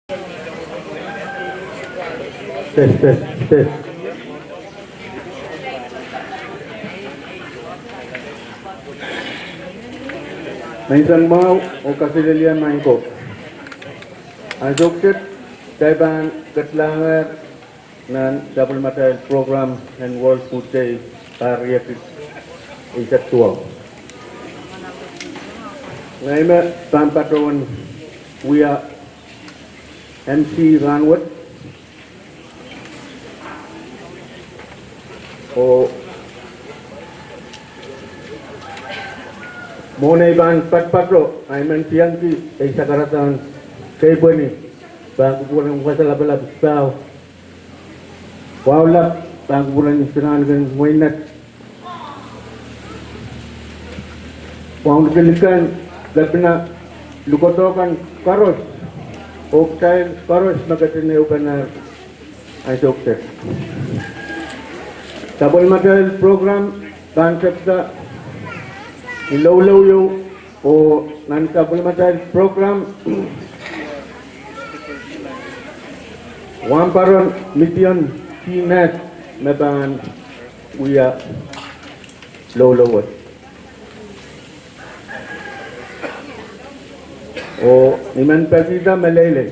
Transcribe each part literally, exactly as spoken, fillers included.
Test, test, test. Menseng mwahu oh kaselehlie maing ko. Ansou kiset, kitail pahn ketlahng nan sapwellimatail program en World Food Day, pahr riekid eisek duwau. Ngehi me pahn patohwan wia M C rahnwet. Oh mwohn ei pahn patopato, I men tiengki ei sakaradahn keipweni, pahn kupwuren wasa lapalap pahu. Wahu lap, pahn kupwuren isonahnken ngweinet. Wauneki likan, kepina, lukodo kan koaros, oh kitail koaros me ketin ehupene ansou kiset. Sapwellimatail program pahn tepda ni loulou ieu, oh nan sapwellimatail program, wahnpoaron Midian T Net me pahn wia loulou wet. Oh I men pekihda meleilei.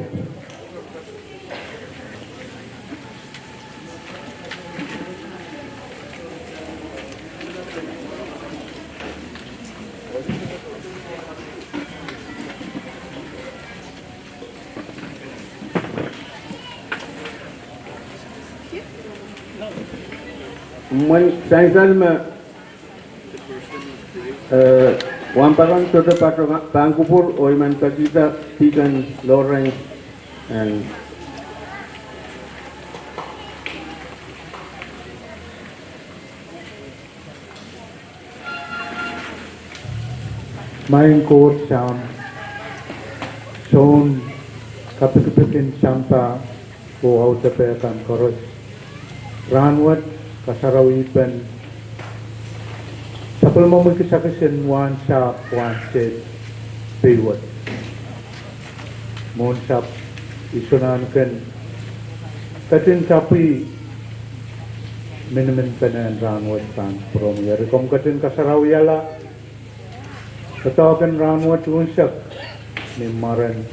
Mwein sansal me, eh, wahnpoaron sohte pahn kupwur, oh I men pekihda Deacon Lawrence en Maing Koht Sahm, Soun kapikipik en sampah oh audepe kan koaros, rahnwet kasarawipen sapwellimomwi kisakis en wahn sahpw, wahn state peiwet. Mwohn sahpw, isonahnken ketin sapwei miniminpene en rahnwet pahn pwuromwi. Eri komw ketin kasarawiala doadoahk en rahnwet unsek ni mwaren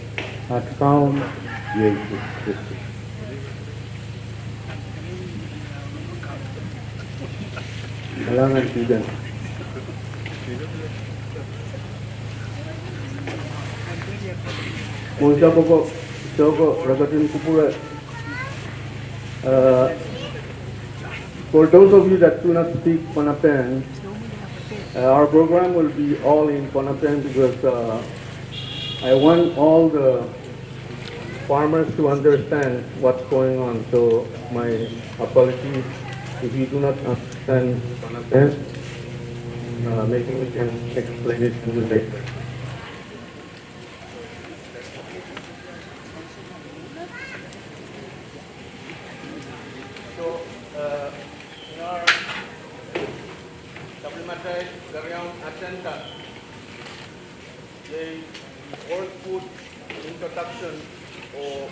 at Kaun Yesu Kristus. Kalahngan Deacon. Mwohn sahpw ko, sahpw ko, re ketin kupwure, uh, for those of you that do not speak Pohnpeian, uh, our program will be all in Pohnpeian because, uh, I want all the farmers to understand what's going on. So my apologies if you do not understand Pohnpeian. Uh, maybe we can explain it to you later. So, uh, in our supplementary ground agenda, the World Food Introduction, oh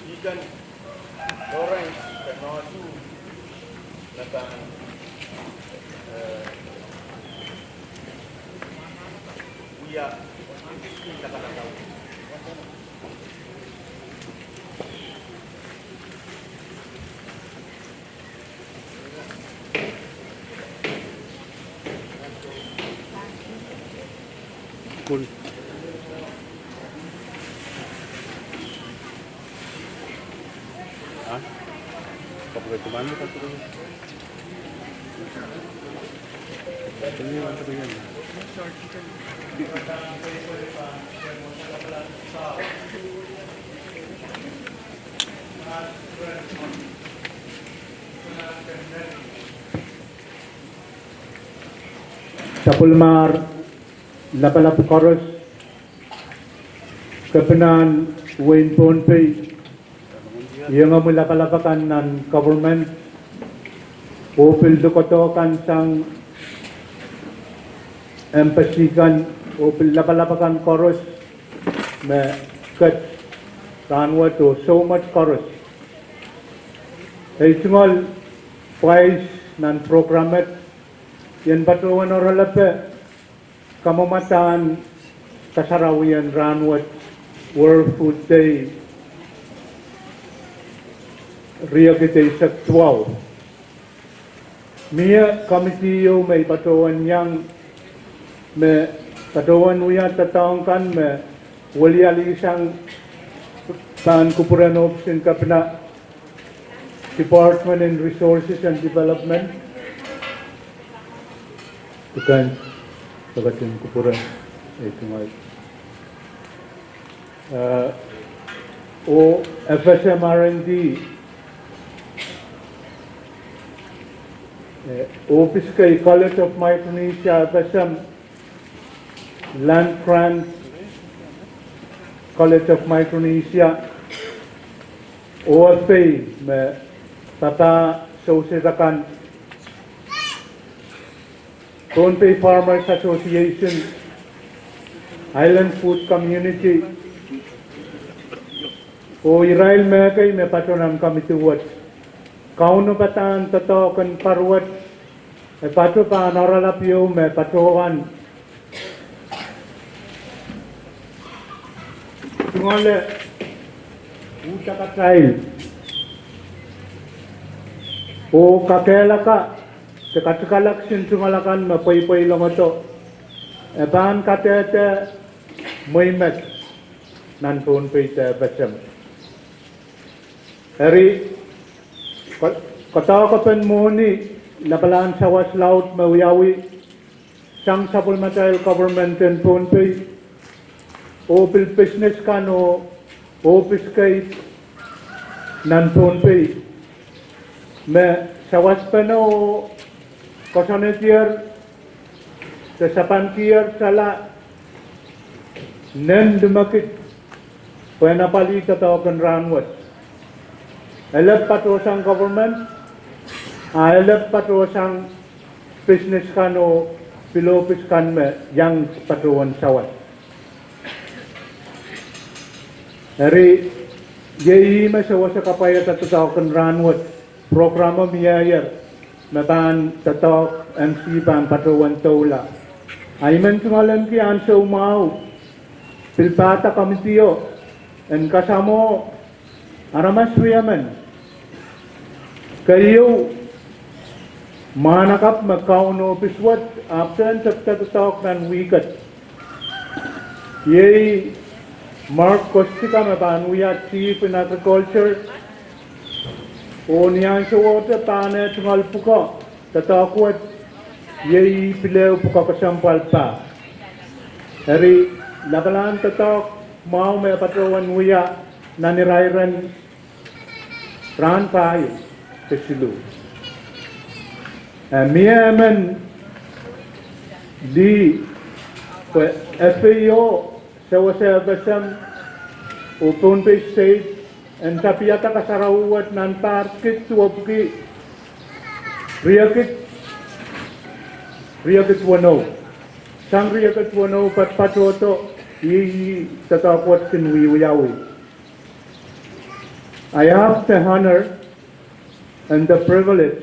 Deacon Lawrence Kenosu, Nathan, uh, we are Sapwellimahr lapalap koaros, kepinahn wehin Pohnpei, iengomwi lapalap akan nan government, oh pil lukodo kan sang embassy kan, oh pil lapalap akan koaros me ket rahnwet oh soumwet koaros. Ei tungoal pwais nan program et, I en patohwan oaralape kamwamadahn kasarawien rahnwet, World Food Day, riekid eisek duwau. Mie committee ieu me I patohwan iang, me patohwan wia doadoahk kan me welialihsang pahn kupwuren ohpis en kepina, Department in Resources and Development. Dukan, dukan kupwuren, eh, tungoal. Eh, oh F S M R and D, eh, ohpis kei College of Micronesia, F S M, Land Grant, College of Micronesia, oh epei me papah sousehd akan, Pohnpei Farmers Association, Island Food Community, oh irail mehkei me patohwan committee wet. Kaunopadahn doadoahk en pahr wet, e patohwan oaralap ieu me patohwan tungoale uhdakatail oh kakehlaka de katikalak kisin tungoal akan me pweipwei longodo, e pahn kadehde mwehi met nan Pohnpei de F S M. Eri, ko-, koadoahkepen mwohni lapalahn sawas laud me wiawi sang sapwellimatail government en Pohnpei, oh pil business kan oh ohpis kei nan Pohnpei me sawaspene oh koasoanehdier de sapankihsang sala nen limekid pwehn apwalih doadoahk en rahnwet. Elep patohsang government, a elep patohsang business kan oh pil ohpis kan me iang patohwan sawas. Eri, iei ih me sewese kapwaiada doadoahk en rahnwet, program o mieier me pahn doadoahk M C pahn patohwan doula. A I men tungoalenki ansou mwahu, pil pahda committee o en kasamwo aramas riemen, keieu mwahnakapw me kaun ohpis wet ahpwtehn tepda doadoahk nan wihk et. Iei Mark Kostka me pahn wia Chief in Agriculture, oh ni ansowohte pahn eh tungoal pwukoa doadoahk wet, iei pil ehu pwukoa kesempwal pah. Eri, lapalahn doadoahk mwahu me patohwan wia nan irairen rahn pahieu de siluh. Eh, mie emen lih pwe F A O, sewese F S M, oh Pohnpei State en tapiada kasarawi wet nan pahr kid duwepwiki riekid, riekid weneu. Sang riekid weneu patohdo, ih doadoahk wet kin wiewiawi. I have the honor and the privilege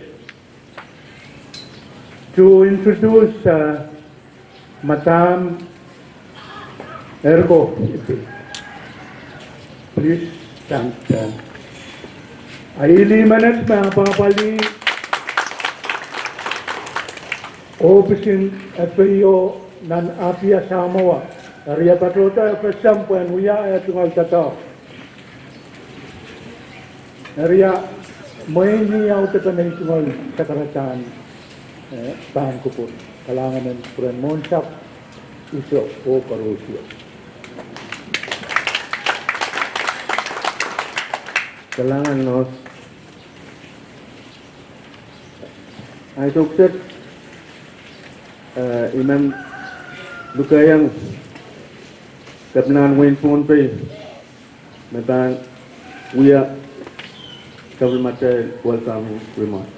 to introduce, uh, Madam Erko Ipi. Please stand, uh, a I lih menet me apwapwalih ohpisin F A O nan Apia, Samoa. Eri e patohdo F S M pwehn wia eh tungoal doadoahk. Eri a mwein ih audepen ei tungoal sakaradahn, eh, pahn kupwur. Kalahngan en kupwuren mwohnsapw, iso oh koarusie. Kalahngan Nos. Ahi sohpeseng, eh, I men lukeiong Kepinahn wehin Pohnpei me pahn wia sapwellimatail welcome remarks.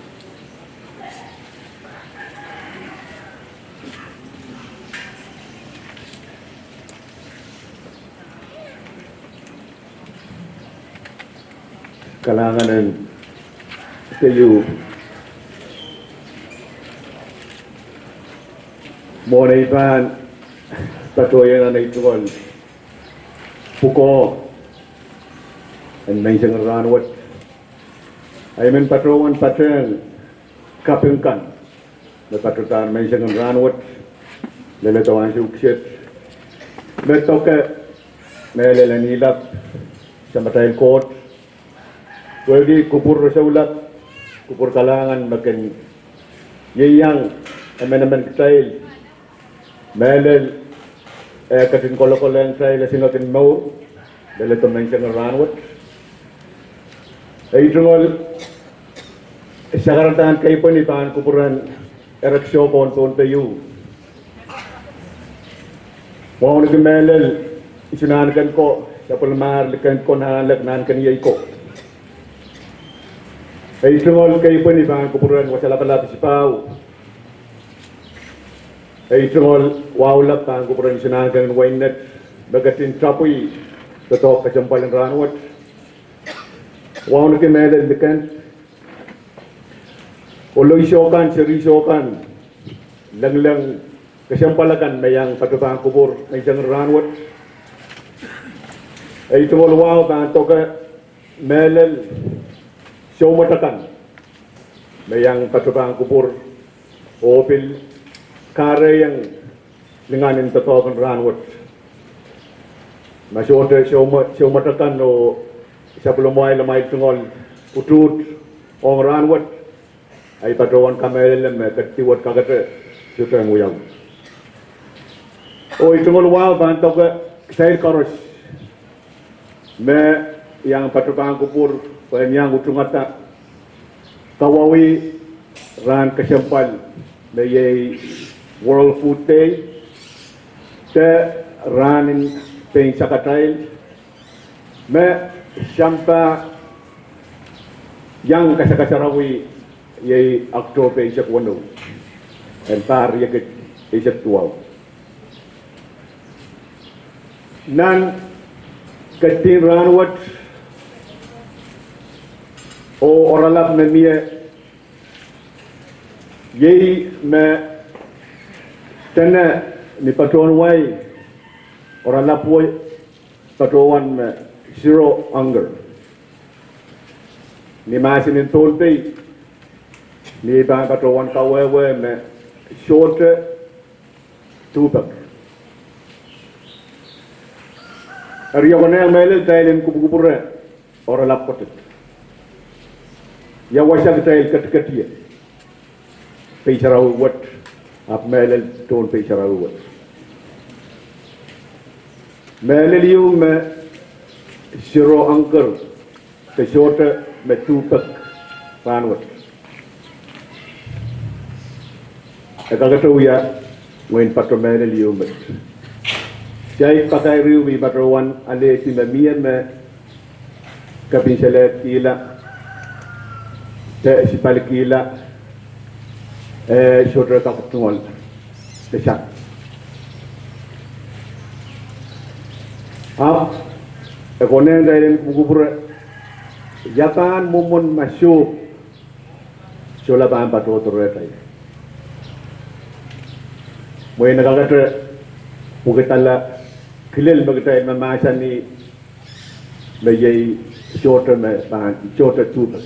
Kalahngan en keieu mwohn ei pahn patohieng nan ei tungoal pwukoa en menseng en rahnwet. Ahi men patohwan patehng kaping kan me patohda nan menseng en rahnwet, leledo ansou kiset, me doke mehlel en ilap, Samatail Koht, pwehki kupwur rosoulap, kupwur kalahngan me kin ieiang emenemen kitail, mehlel eh ketin kolokolehng kitail esingek en mour, leledo menseng en rahnwet. Ei tungoal sakaradahn keipweni pahn kupwuren erekiso ko en Pohnpei ieu, wauneki mehlel isu nahnken ko, sapwellimar liken ko, nahnlek nahnken iei ko. Ei tungoal keipweni pahn kupwuren wasa lapalap isipahu. Ei tungoal wahu lap pahn kupwuren isu nahnken en wehin Nett, me ketin tapwi doadoahk kesempwal en rahnwet. Wauneki mehlel liken oh loiso kan, seriso kan, lengleng kesempwal akan me iang patohwan pahn kupwur menseng en rahnwet. Ei tungoal wahu pahn doke mehlel soumwet akan me iang patohwan pahn kupwur oh pil kahrehiong lingan en doadoahk en rahnwet. Ma sohte soumwet, soumwet akan oh sapwellimamwail, amwail tungoal utuht ong rahnwet, ahi patohwan kamehlele me ketiwet kakete sohte wiawi. Oh ei tungoal wahu pahn doke kitail koaros me iang patohwan pahn kupwur pwehn iang utungada kawauwih rahn kesempwal me iei World Food Day, de rahn en pein sakatail, me sampah iang kasakasarawi iei Oktohpe eisek weneu en pahr riekid eisek duwau. Nan ketin rahnwet oh oaralap me mie, iei me dene ni patohwan wai oaralap wet patohwan me zero hunger. Ni mahsen en Pohnpei, ni pahn patohwan kawehwe me sohte tuhpek. Eri e konehng mehlel kitail en kupwukupwure oaralap koatik. Ia wasa kitail ketiket ie? Pei sarawi wet, ahpw mehlel tohn pei sarawi wet. Mehlel ieu me zero hunger, de sohte me tuhpek rahnwet, e kakete wia mwein patoh mehlel ieu met. Saik pakairiu me I patohwan alehdi me mie me kepinselehkihla, de sipalikihla, eh, sohte kak tungoal de sang. Ahpw e konehng kitail en kupwukupwure, ia pahn mwomwen ma sohp solahr pahn patohdo rehtail. Mwein e kakete pwukidala kilel me kitail mahmahsanih me iei sohte me pahn sohte tuhpek.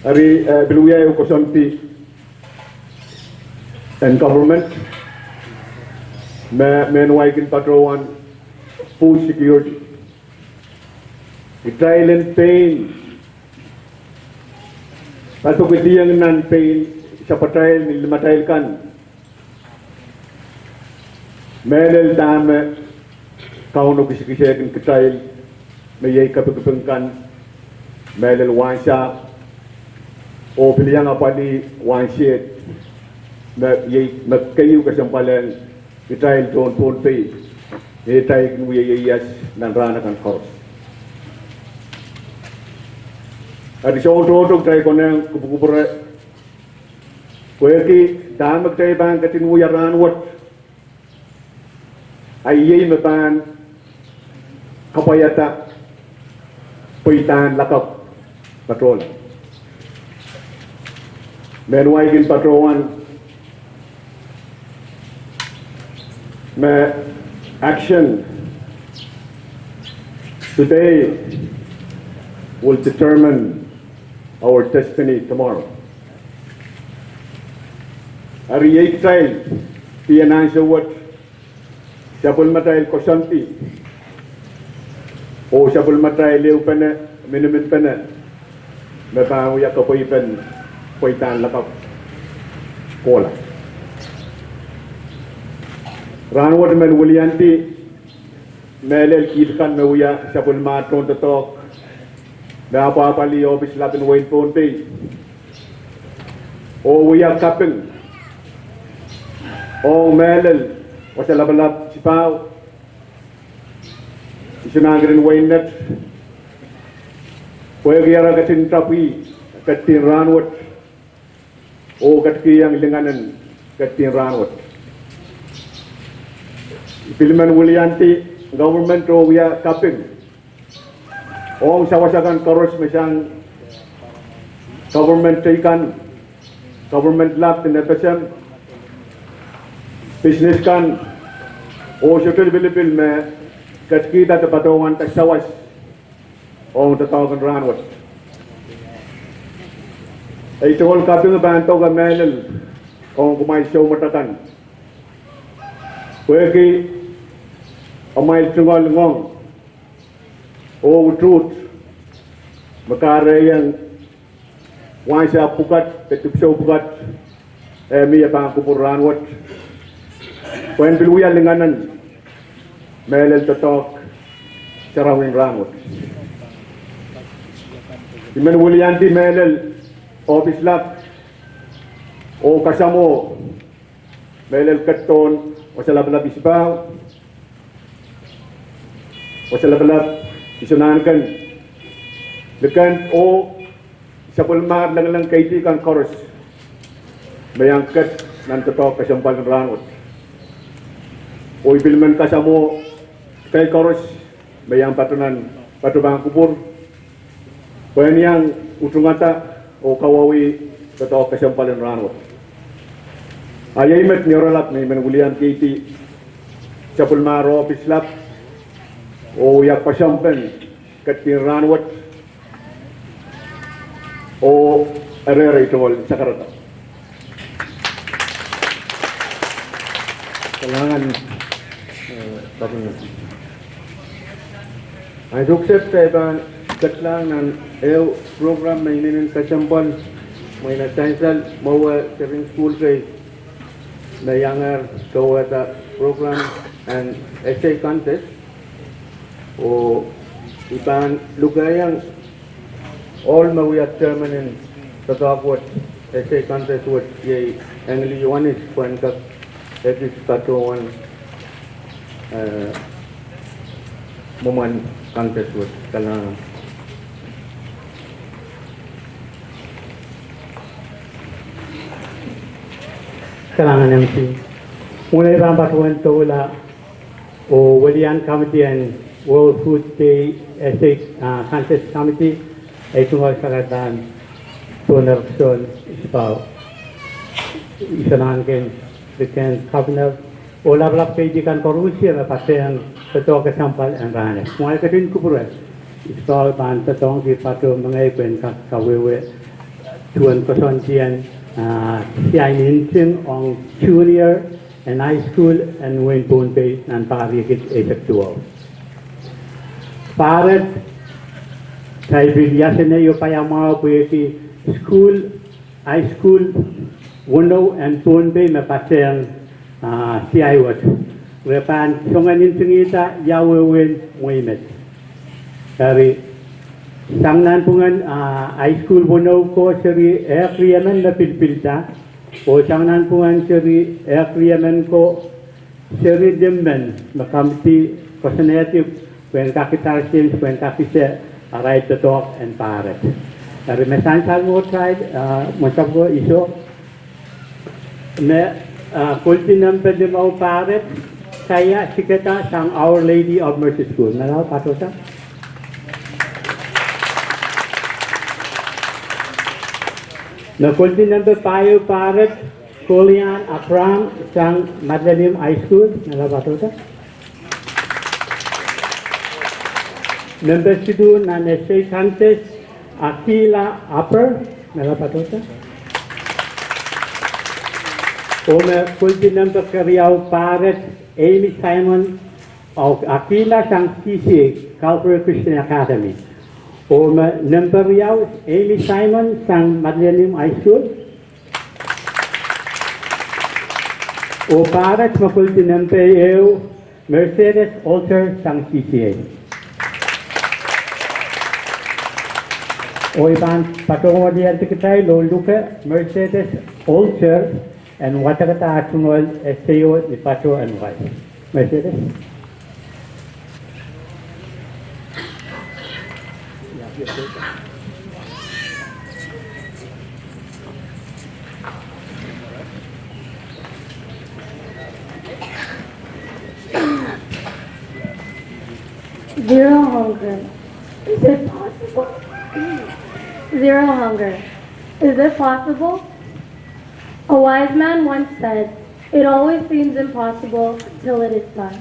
Eri, eh, pil wia ehu koasoandi en government me mehn wai kin patohwan food security. Kitail en pein padokediong nan pein sapwatail ni limatail kan, mehlel dahme Kauno kisikisehkin kitail, me iei kepikipik kan, mehlel wasa, oh pil iang apwalih wansehd, me iei me keieu kesempwal en kitail tohn Pohnpei, me kitail kin wia ieias nan rahn akan koaros. Eri sohte tohto kitail konehng kupwukupwure, pwehki dahme kitail pahn ketin wia rahnwet, a iei me pahn kapwaiada pweidahn lakapw patohla. Mehn wai kin patohwan me action today will determine our destiny tomorrow. Eri iei kitail, pwe nan ansou wet, sapwellimatail koasoandi oh sapwellimatail ehupene, miniminpene, me pahn wia kapwaipen pweidahn lakapw kohla. Rahnwet men wiliandi mehlel kiht kan me wia sapwellimatail tohn doadoahk me apwahpwalih ohpis lapin wehin Pohnpei oh wia kaping ong mehlel Wasa Lapalap Sipahu, Isonahnken en Wein Net, pwehki ara ketin tapwi, ketin rahnwet, oh ketikihong lingan en ketin rahnwet. I pil men wiliandi government oh wia kaping ong sawas akan koaros me sang government teikan, government lap en FSM, business kan, oh sohte lipilipil me ketikihda de patohwanda sawas ong doadoahk en rahnwet. Ei tungoal kaping pahn doke mehlel ong kumwail soumwet akan, pwehki amwail tungoal ngoang oh utuht me kahrehiong wahnsahpw pwukat de dipwisou pwukat, eh, mie pahn kupwur rahnwet, pwehn pil wia lingan en mehlel doadoahk sarawi en rahnwet. I men wiliandi mehlel ohpis lap oh kasamwo mehlel ketidohn Wasa Lapalap Sipahu, Wasa Lapalap Isonahnken, Likend oh sapwellimatail lengleng keidi kan koaros me iang ket nan doadoahk kesempwal en rahnwet. Oh I pil men kasamwo kitail koaros me iang patohnan, patohwan kupwur, pwehn iang utungada oh kawauwih doadoahk kesempwal en rahnwet. A iei met ni oaralap me I men wiliandi sapwellimatail ohpis lap oh wia koasoanpen ketin rahnwet oh erere tungoal sakarada. Kalahngan, eh, Governor. Ansou kiset kitail pahn ketlahng nan ehu program me inenen kesempwal, mwein sansal mwowe seri en sukuhl kei me iangehr towehda program en essay contest. Oh I pahn lukehiong ohl me wia chairman en doadoahk wet, essay contest wet, iei Engli Iohannis, pwehn kak ekis patohwan, eh, mwomwen contest wet. Kalahngan. Kalahngan MC. Mwein I pahn patohwan doula oh welian committee en World Food Day Essay, ah, Contest Committee, ei tungoal sakarada, Donor John Sipahu, Isonahnken, Likend, Governor, oh lapalap keidi kan koaros me patehng doadoahk kesempwal en rahnwet. Mwail ketin kupwure, Sipahu pahn doadoahngki patohwan mengei pwehn kak kawehwe duwen koasoandi en, ah, siain nting ong junior en high school en wehin Pohnpei nan pahr riekid eisek duwau. Pahr et, kitail pil iasenei oh paiamwahu pwehki sukuhl, high school weneu en Pohnpei me patehng, ah, siai wet, re pahn song en ntingihda ia wehwehn mwehi met. Eri, sang nanpwungen, ah, high school weneu ko seri ehk riemen me pilipilda, oh sang nanpwungen seri ehk riemen ko seri limmen me committee koasoanehdi pwehn kak itar sils, pwehn kak ese arail doadoahk en pahr et. Eri me sansal mwo kitail, ah, mwo sapwko iso, me, ah, koldi nempe limau pahr et, kaia sikeda sang Our Lady of Mercy School. Me lao patohda. Me koledi nempe pahieu, Paret Kolian Abraham sang Madolenihmw High School, me lapatohda. Nempe siluh nan Essay Contest, Akila Upper, me lapatohda. Oh me koledi nempe keriau, Paret Amy Simon, oh Akila sang C C A, Calvary Christian Academy. Oh me nempe riau, Amy Simon sang Madolenihmw High School. Oh Paret me koledi nempe ehu, Mercedes Alter sang C C A. Oh I pahn patohwan weliandi kitail oh luke Mercedes Alter en wadekada ah tungoal essay ni patoh en wai. Mercedes. Zero hunger. Is it possible? Zero hunger. Is it possible? A wise man once said, "It always seems impossible until it is done."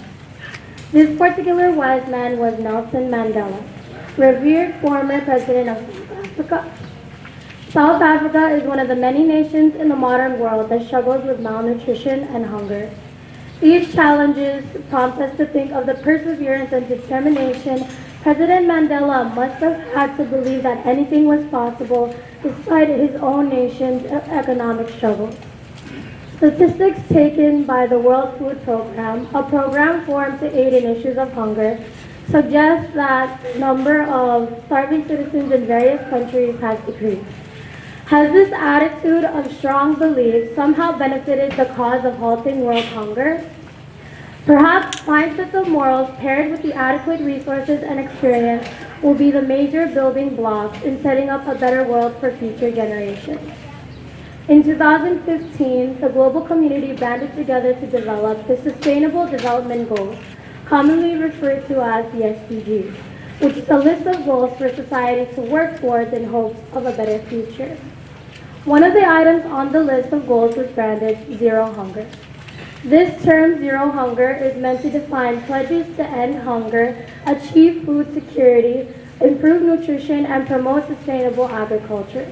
This particular wise man was Nelson Mandela, revered former president of South Africa. South Africa is one of the many nations in the modern world that struggles with malnutrition and hunger. These challenges prompt us to think of the perseverance and determination President Mandela must have had to believe that anything was possible despite his own nation's e-, economic struggles. Statistics taken by the World Food Program, a program formed to aid in issues of hunger, suggest that the number of starving citizens in various countries has decreased. Has this attitude of strong belief somehow benefited the cause of halting world hunger? Perhaps fine sets of morals paired with the adequate resources and experience will be the major building blocks in setting up a better world for future generations. In two thousand fifteen, the global community banded together to develop the Sustainable Development Goals, commonly referred to as the S D Gs, which is a list of goals for society to work towards in hopes of a better future. One of the items on the list of goals was branded Zero Hunger. This term, zero hunger, is meant to define pledges to end hunger, achieve food security, improve nutrition, and promote sustainable agriculture.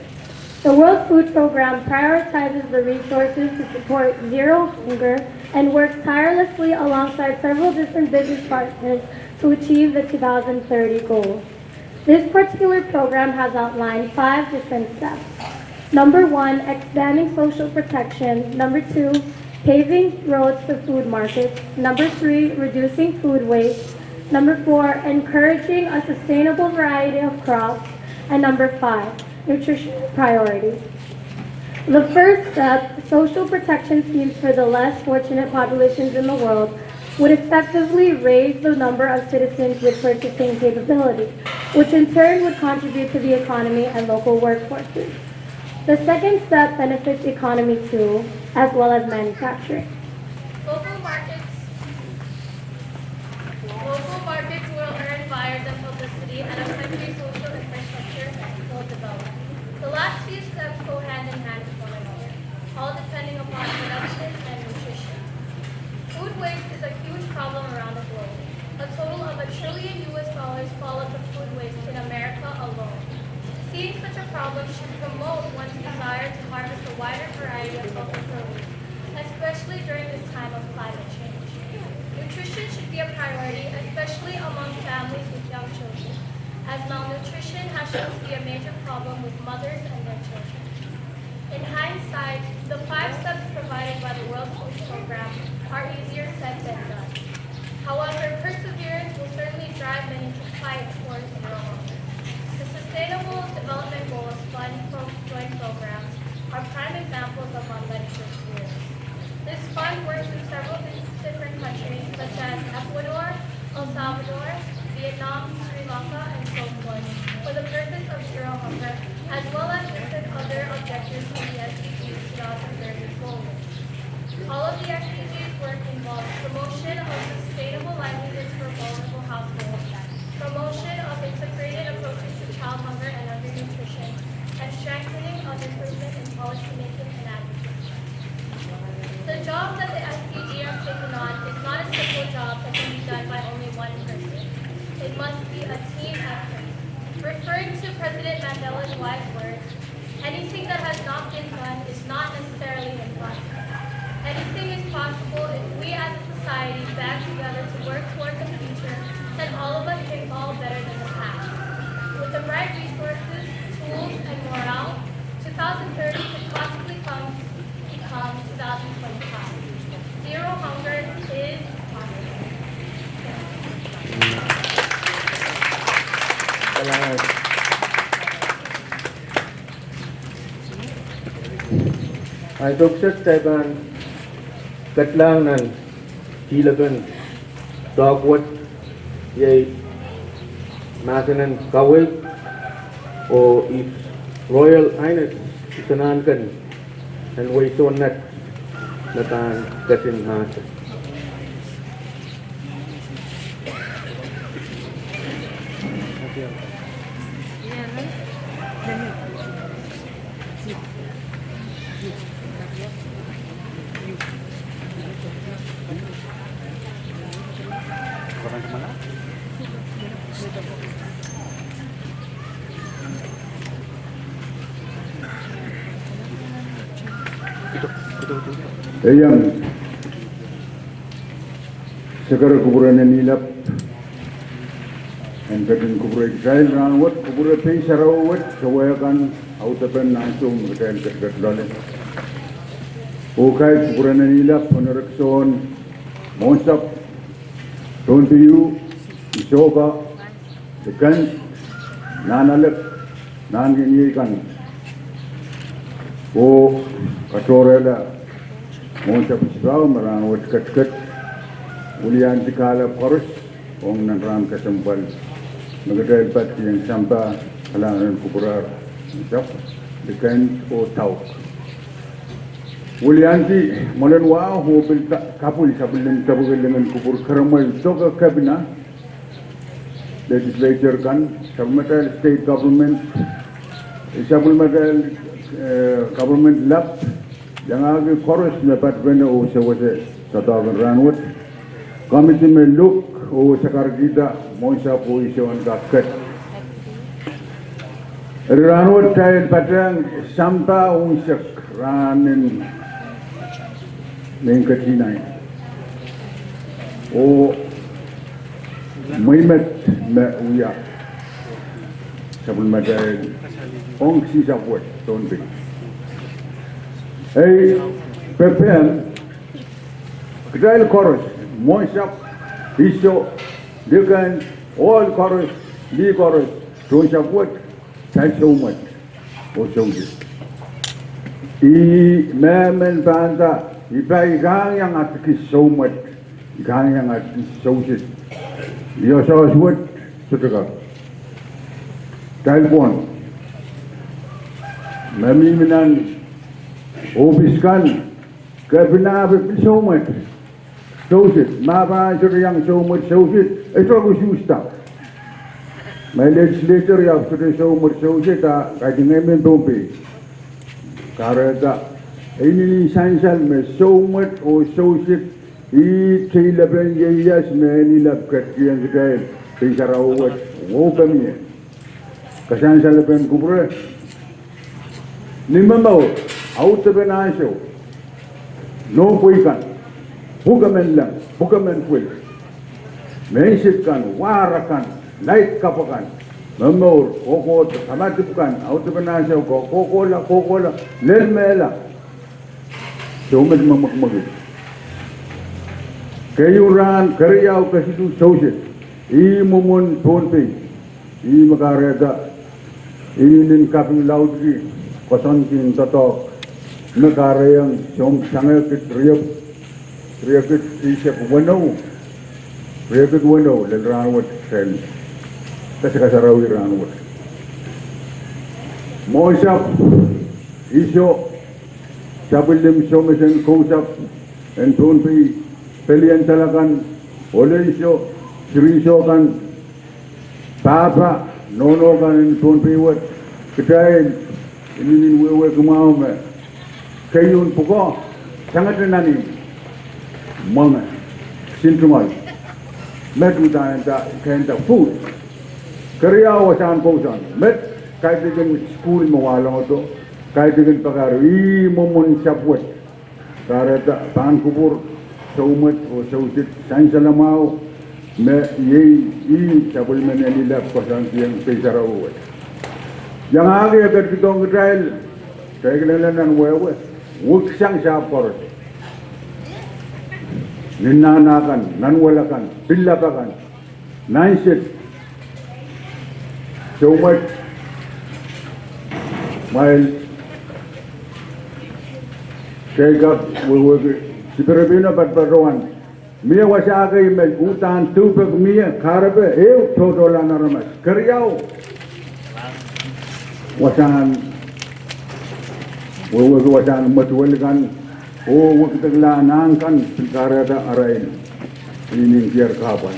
The World Food Program prioritizes the resources to support zero hunger and works tirelessly alongside several different business partners to achieve the two thousand thirty goals. This particular program has outlined five different steps. Number one, expanding social protection. Number two, paving roads to food markets. Number three, reducing food waste. Number four, encouraging a sustainable variety of crops. And number five, nutrition priorities. The first step, social protection schemes for the less fortunate populations in the world, would effectively raise the number of citizens with purchasing capability, which in turn would contribute to the economy and local workforces. The second step benefits economy too, as well as manufacturing. Local markets, local markets will earn buyers and publicity, and a country's social infrastructure will develop. The last few steps go hand in hand with one another, all depending upon production and nutrition. Food waste is a huge problem around the globe. A total of a trillion U S dollars follows the food waste in America alone. Seeing such a problem should promote one's desire to harvest a wider variety of local produce, especially during this time of climate change. Nutrition should be a priority, especially among families with young children, as malnutrition has shown to be a major problem with mothers and their children. In hindsight, the five steps provided by the World Food Program are easier said than done. However, perseverance will certainly drive many to fight for zero hunger. The Sustainable Development Goals Fund pro-, joint programs are prime examples of unlimited perseverance. This fund works in several di-, different countries such as Ecuador, El Salvador, Vietnam, Sri Lanka, and so forth, for the purpose of zero hunger, as well as different other objectives in the S D Gs two thousand thirty goal list. All of the S D Gs work involves promotion of sustainable livelihoods for vulnerable households, promotion of integrated approaches to child hunger and undernutrition, and strengthening of improvement in It must be a team effort. Referring to President Mandela's wise words, anything that has not been done is not necessarily impossible. Anything is possible if we as a society band together to work towards a future that all of us can call better than the past. With the right resources, tools, and morale, two thousand thirty could possibly come, become two thousand twenty-five. Zero hunger is possible. Ahi, sohte kitail pahn ketlahng nan kihlepen doadoahk wet, iei mahsen en kaweid oh His Royal Highness Usenahnken en Wei Sounnet me pahn ketin mahsen. Iang sekere kupwuren en ilap en ketin kupwurei kitail rahnwet, kupwure pei sarawi wet, sewese kan, audepen ansou me kitail ketiket loale. Oh kaidehn kupwuren en ilap, Pwunerek Sohn, Mwohnsapw, Pohnpei, Isohpa, Diken, Nahnalek, Nahnkeniei kan, oh katohrehla Mwohnsapw Sipahu me rahnwet ketiket, wiliandi kahlap koaros ong nan rahn kesempwal me kitail patohwan sampah, kalahngan en kupwurer, Mwohnsapw, Diken oh Tauk. Wiliandi mwoalen wahu oh pil ka-, kapwil sapwellime tepwiki lingen kupwur keremwe, sohte kepina, legislature kan, sapwellimatail state government, sapwellimatail, eh, government lap, iangahki koaros me patpene oh sewese doadoahk en rahnwet. Komiti me luk oh sakarkihda Mwohnsapw oh Isohn kak ket. Eri rahnwet kitail patehng sampah unsek rahnen May ketihnain. Oh mwehi met me wia sapwellimatail ong sihsapw wet Pohnpei. Ei, pepehm, kitail koaros, Mwohnsapw, Isoh, Diken, ohl koaros, lih koaros, tohn sapw wet, kitail soumwet oh souset. Ih mehmen pahn nda, I pahn kangiang ahneki soumwet, I kangiang ahneki souset. Ih oasoaos wet, sohte kak. Kitail pwon me mihmi nan ohpis kan, kepina pil soumwet souset, ma pahn sohte iang soumwet souset, e sohte usuhsda. Ma legislature iang sohte soumwet souset, a kaidehn ngehi mehn Pohnpei. Kahrehda, e inenen sansal me soumwet oh souset, ih teilepen ieias me en ilap ketikihong kitail, pei sarawi wet, oh pemie. Kasansalepen kupwure, ni momour, audepen ansou, nohpwei kan, pwukemen leng, pwukemen pwil, menseng kan, wahra kan, laid kapw akan, momour, kohkohdo, kamadipw kan, audepen ansou, ko-, kohkohla, kohkohla, lel mehla. Soumet me mwekmwekid. Keieu rahn, keriau, kesiluh, souset. Ih mwomwen Pohnpei. Ih me kahrehda, inenen kaping laudiki, koasoandi en doadoahk, me kahrehiong sounpei sangete riekid, riekid eisek weneu, riekid weneu lel rahnwet ren, kasikasarawi rahnwet. Mwohnsapw, Isoh, sapwellime somesen kousapw en Pohnpei, pelien solakan, ohl en Isoh, seri Isoh kan, pahpa, nohno kan en Pohnpei wet, kitail inenen wehwehki mwahu me keieun pwukoa, sangete nan imw, mwenge, kisin tungoal. Met uhdahn nda, kehn nda food. Keriau wasahn kousoan. Met kaidehkin sukuhl me wahlongdo, kaidehkin pakahr, ih mwomwen sapwet. Kahrehda pahn kupwur, soumwet oh soutik, sansal mwahu, me iei ih sapwellimen Eni Lap koasoandiong pei sarawi wet. Iangahki e ketikihdohng kitail, kitail kilengla nan wehwe, weksang sahpw koaros. Nin nahna kan, nanwel akan, pillap akan, nan sehd, soumwet, mwail, kei kak wehwehki, sipiripino patpatohwan. Mie wasa kei me uhdahn doupek mie, kahrepe, ehu tohtohlahn aramas. Keriau, wasahn, wehwehki wasahn mwetuwel kan, oh wekidekla nahn kan, pil kahrehda arail, inin dier kahpwal.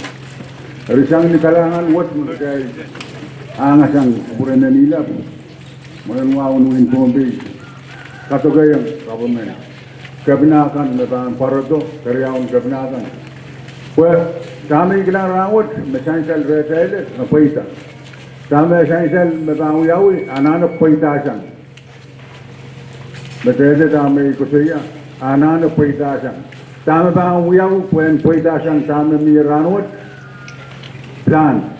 Eri sang ni kalahngan wet me kitail ahng sang kupwuren Eni Lap, mwein wahun wehin Pohnpei, kadokehiong government, kepina kan me pahn pwarodo, keriaun kepina kan. Pwe, dahme I kilang rahnwet, me sansal rehtail, me pweida. Dahme sansal me pahn wiawi, anahne pweidasang. Me dehde dahme I koasoia, anahne pweidasang. Dahme pahn wiawi, pwehn pweidasang, dahme mie rahnwet, plan.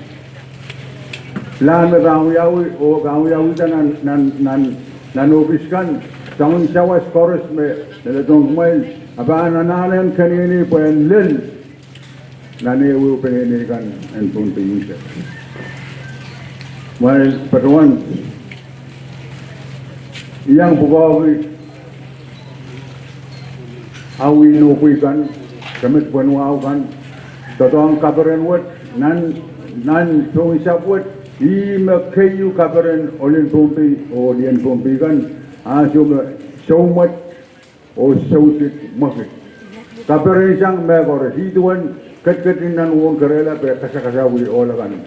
Plan me pahn wiawi, oh pahn wiawihda nan, nan, nan, nan ohpis kan, soangen sawas koaros me, me lelohng kumwail, a pahn anahne en keneinei pwehn lel, nan ehuehu peneinei kan en Pohnpei unsek. Mwail patohwan, I iang pwukoahki, awi nohpwei kan, kemet pwehn wahu kan, doadoahk kaperen wet, nan, nan sounsapo wet, ih me keieu kaperen ohl en Pohnpei, oh lien Pohnpei kan, ansou me soumwet, oh soutik mwekid. Kaperen sang mehkoaros, ih duwen ketiket nan wohn kerehla pwe kasakasawih ohl akan.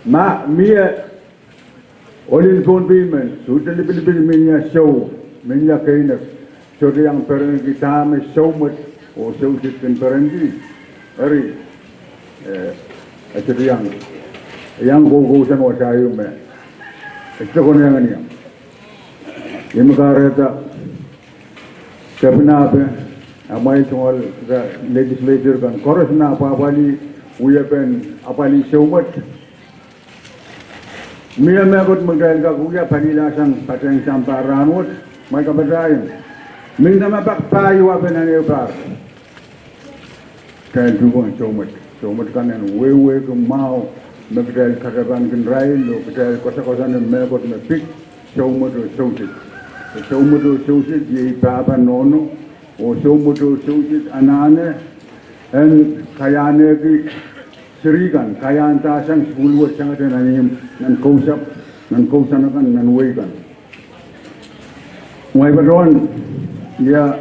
Ma mie ohl en Pohnpei men, sohte lipilipil mie sou, mie keinek, sohte iang perenki dahme soumwet, oh soutik kin perenki. Eri, eh, e sohte iang, iang koukousoan wasa ieu me, e sohte konehng iang. Ih me kahrehda, kepina pe, amwail tungoal legislature kan, koaros me apwahpwalih, wiepen apwalih soumwet. Mie mehkot me kitail kak wia palilasang patehng sampah rahnwet, mwail kapatahieng. Mie dahme pak pahieu ape nan ehu pahr. Kitail tuhkehn soumwet. Soumwet kan en wehwehki mwahu me kitail katapankin irail, oh kitail koasokoasoane mehkot me pid, soumwet oh soutik. Soumwet oh soutik, iei pahpa nohno, oh soumwet oh soutik, anahne, en kaiahneki, seri kan, kaiahndasang sukuhl wet sangete nan imw, nan kousapw, nan kousoan akan, nan wehi kan. Mwail patohwan, ia,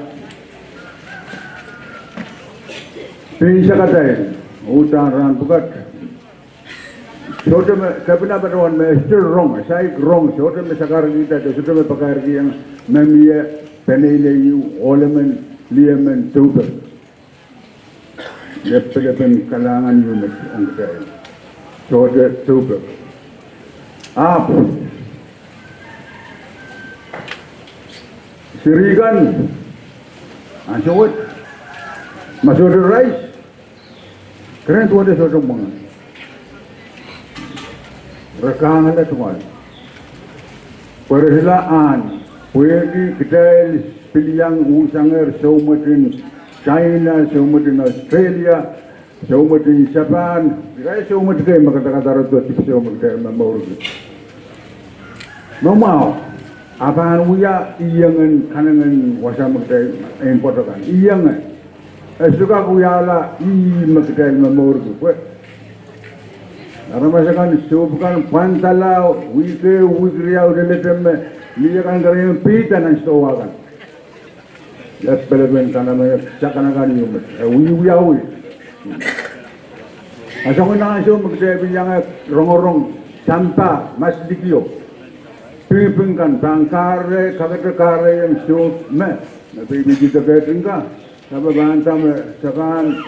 pein sakatail, uhdahn rahn pwukat. Sohte me, kepina patohwan me sohte rong, saik rong, sohte me sakarkihda, sohte me pakairkihong, me mie, peneinei ieu, ohl emen, lih emen, doupek. Lepelepen kalahngan ieu me ong kitail. Sohte doupek. Ahpw, seri kan, ansou wet, ma sohte rais, keren duwehte sohte mwenge. Re kahngala tungoal. Pwe re solahr ahn, pwehki kitail pil iang uhsangehr soumwetin China, soumwetin Australia, soumwetin Japan, irail soumwet kei me kadakadarodo dipwisou me kitail momourki. Me mwahu, a pahn wia iengen kanengen wasa me kitail en pwoat kan. Iengen. E sohte kak wiahla ih me kitail momourki pwe aramas akan, soup kan, pwandala, wihk ehu, wihk riau, lelete me, mie kan kerenieng pihda nan stowa kan. Lepelepen kanamenek, sakanakan ieu me, e wiewiawi. A soangen ansou me kitail pil iang rongorong, sampah, mas likio. Pingiping kan, pahn kahre, kakete kahrehiong soup me, me pil pil kihda kehtin ka. Sape pahn dahme, se pahn,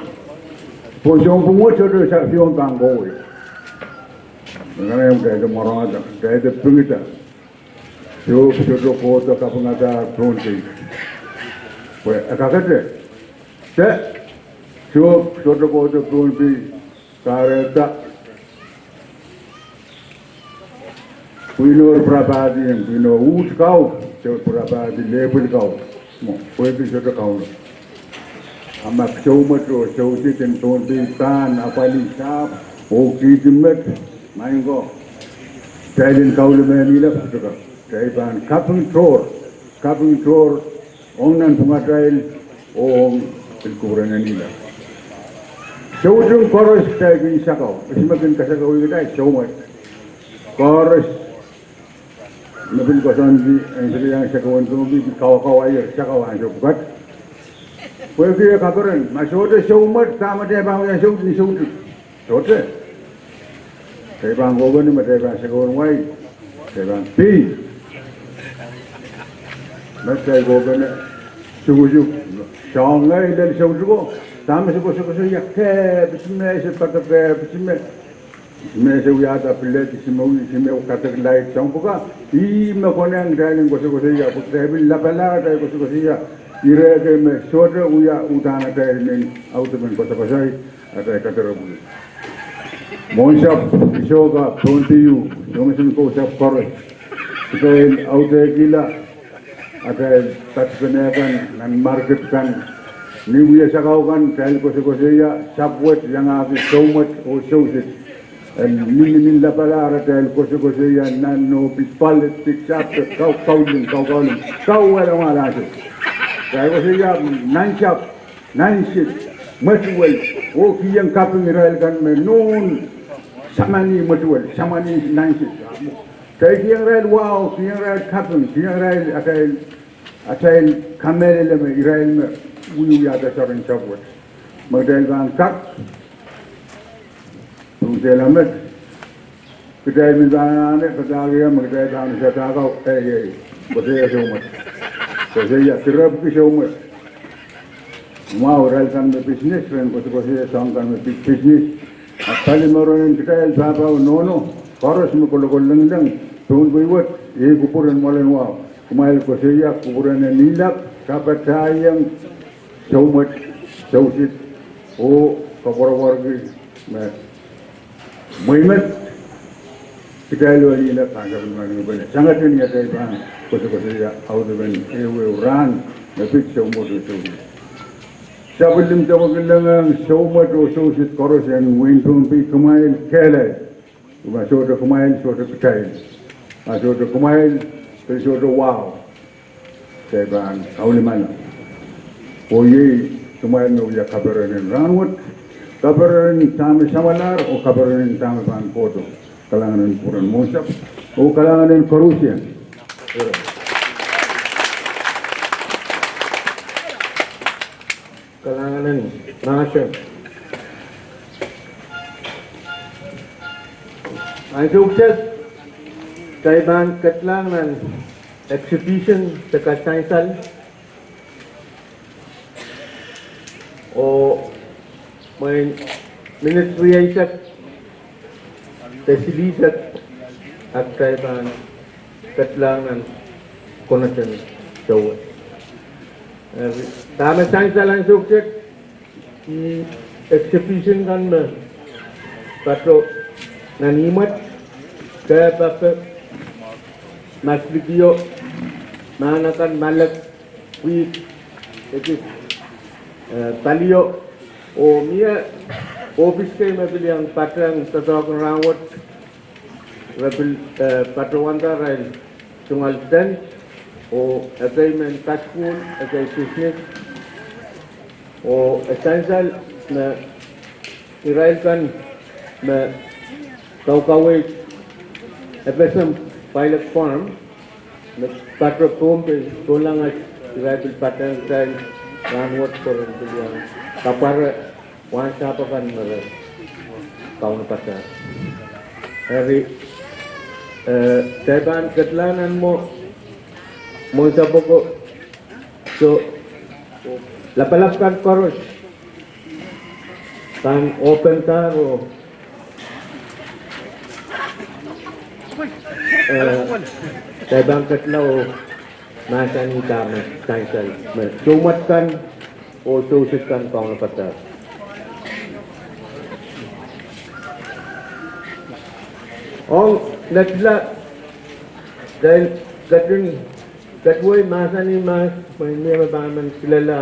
Pwe sounpwong wet sohte sapwung pahn kohwei. Mekanem kitail de mworongada, kitail de pingida. Soh, sohte kohdo kapingada Pohnpei. Pwe e kakete. Se, soh, sohte kohdo Pohnpei. Kahrehda pwihno pirapahdi, pwihno uhd kau, se pirapahdi lehpwil kau. Mwo, pwehki sohte Kauno. A ma soumwet oh sousid en Pohnpei pahn apwalih sahpw oh kihdi met, maing ko, kitail en kaulime ni lap sohte kak. Kitail pahn kaping tohr, kaping tohr, ong nanpwungatail, ong pil kupwuren en ila. Soutik koaros kitail kin sakau, ese me kin kasakau kitail soumwet. Koaros me pil koasoandi en sehse iang sakau en Pohnpei, kawakawa ier sakau ansou pwukat. Pwehki e kaperen, ma sohte soumwet, dahme kitail pahn wia soutik, soutik. Sohte. Kitail pahn kohpene me kitail pahn sakau en wai, kitail pahn pei. Me kitail kohpene, sukusuk, soangen lel soutiko, dahme se koasokoasoia, ke, pitsime, se patoke, pitsime. Pitsime se wiahda pil, pitsime, pitsime kadek laid soang pwuka, ih me konehng kitail en koasokoasoia, pwe kitail pil lapala kitail koasokoasoia, ire ekei me sohte wia uhdahn atail men audepen koasokoasoi, atail kaderepwiki. Mwohnsapw, sohka, Pohnpei, soangen kousapw koaros, kitail audehkihla atail patpene kan nan market kan, ni wia sakau kan, kitail koasokoasoia, sapwet iangahki soumwet oh sousid. En ni, ni lapala atail koasokoasoia nan nohpwiki, politik, sapwet, kau, kauling, kau, kauling, kau, wehla, wehla, se. Kitail koasoia nansapw, nansid, mwetuwel, oh kiheng kaping irail kan me nohn samani mwetuwel, samani nansid. Kitail kiheng irail wahu, kiheng irail kaping, kiheng irail atail, atail kamehlele me irail me wiewiahda soaren sapwet. Me kitail pahn kak, pwung sehla met, kitail me pahn anahne padahkihong me kitail pahn sadahr kau, ei, ei, koasoia soumwet. Koasoia, direpwki soumwet. Mwahu irail kan me business, ren koasokoasoia soang kan me big business. A pali mour en kitail pahpa oh nohno, koaros me kolokol lengileng, Pohnpei wet, iei kupwur en mwoalen wahu. Kumwail koasoia kupwuren en ilap, kapatahieng soumwet, sousid, oh koapworopworki me mwehi met, kitail oh en ila pahn sapwellimaniong pene. Sangete ni atail pahn koasokoasoia audepen ehuehu rahn, me pid soumwet oh sousid. Sapwellime doadoahk kilengehng soumwet oh sousid koaros en wehin Pohnpei, kumwail kehlail. Ma sohte kumwail, sohte kitail. Ma sohte kumwail, pil sohte wahu. Kitail pahn kaulimala. Oh iei kumwail me wia kaperenen rahnwet, kaperenen dahme samwalahr, oh kaperenen dahme pahn kohdo. Kalahngan en kupwuren Mwohnsapw, oh kalahngan en koarusie. Kalahngan en mahsen. Ansou kiset, kitail pahn kedlahng nan exhibition de kasansal. Oh mwein minit rieisek de silihsek, a kitail pahn kedlahng nan konehng souwet. Eh, dahme sansal ansou kiset, ih exhibition kan me patoh nan ihmwet, kehpakpe, maslikio, mahn akan, malek, wihk, ekis, eh, palio, oh mie ohpis kei me pil iang patehng doadoahk en rahnwet, re pil, eh, patohwanda irail tungoal tent, oh ekei mehn kasukuhl, ekei business, oh e sansal me irail kan me kaukaweid FSM Pilot Farm, me patoh Pohnpei, souleng aht irail pil patehng kitail rahnwet pwe ren pil iang kapware wahnsahpw akan me re kaunopada. Eri, eh, kitail pahn kedlahng nan mwo, mwohnsapw oko, soh, lapalap kan koaros. Pahn open da oh, eh, kitail pahn ketla oh mahsanih dahme sansal me soumwet kan oh sewese kan kaunopadahr. Ong netla, kitail ketin, ketiwei mahsanih mahs, mwein mie me pahn men kilelda,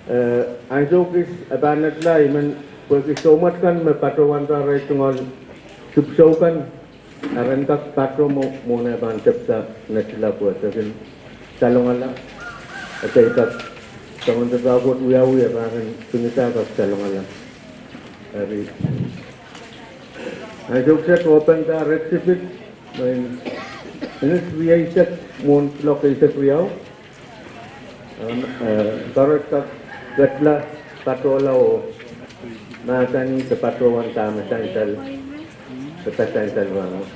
eh, ansou kis e pahn netla, I men pwehki soumwet kan me patohwanda arail tungoal sipsou kan, a ren kak pato mwo, mwohn eh pahn tepda netla pwe e kin salongala, e kak, soangen doadoahk wet wiawi e pahn kin pingida kak salongala. Eri, ansou kiset open da red carpet, mwein minit rieisek mwohn kuloak eisek riau. Em, eh, koaros kak ketla, patohla oh mahsanih de patohwan dahme sansal, de sansal rahnwet.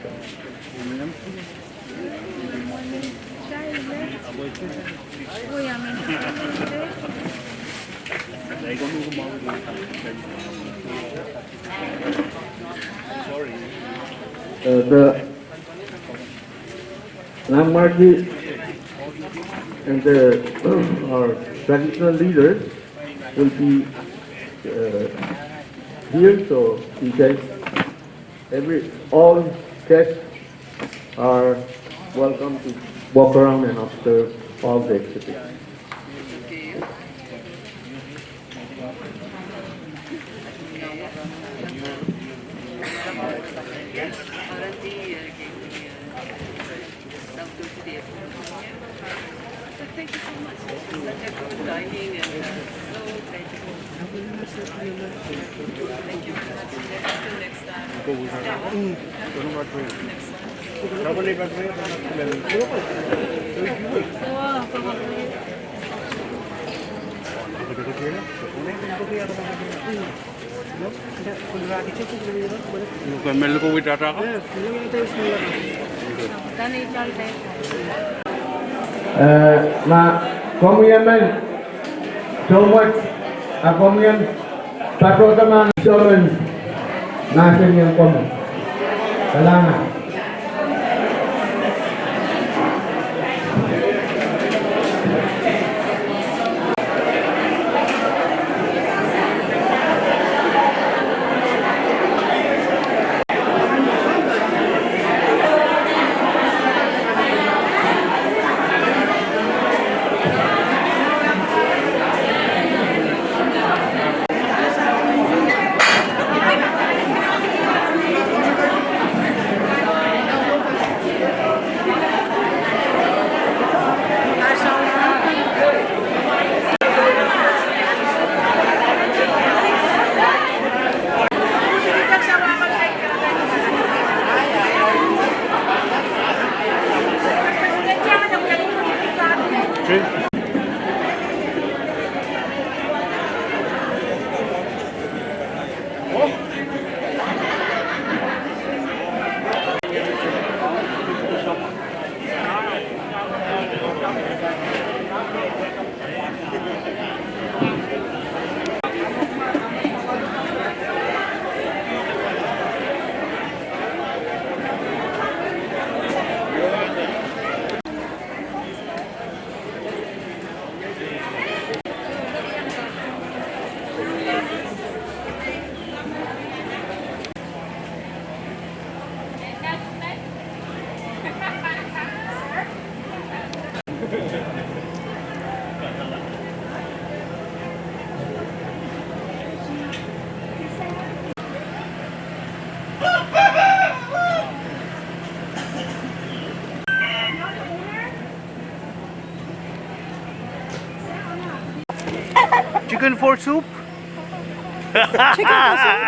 Uh, the landmark and the, our traditional leaders will be, uh, here, so in case every, all guests are welcome to walk around and observe all the exhibits. Thank you so much. This is such a good timing and, uh, so grateful. Thank you very much. Until next time. Next time. Ke mel ko wi tata ka? Eh, ma komwi emen soumwet, a komwi en patohda mahn, somen mahsanihong komwi. Kalahngan. Chicken for soup? Chicken for soup?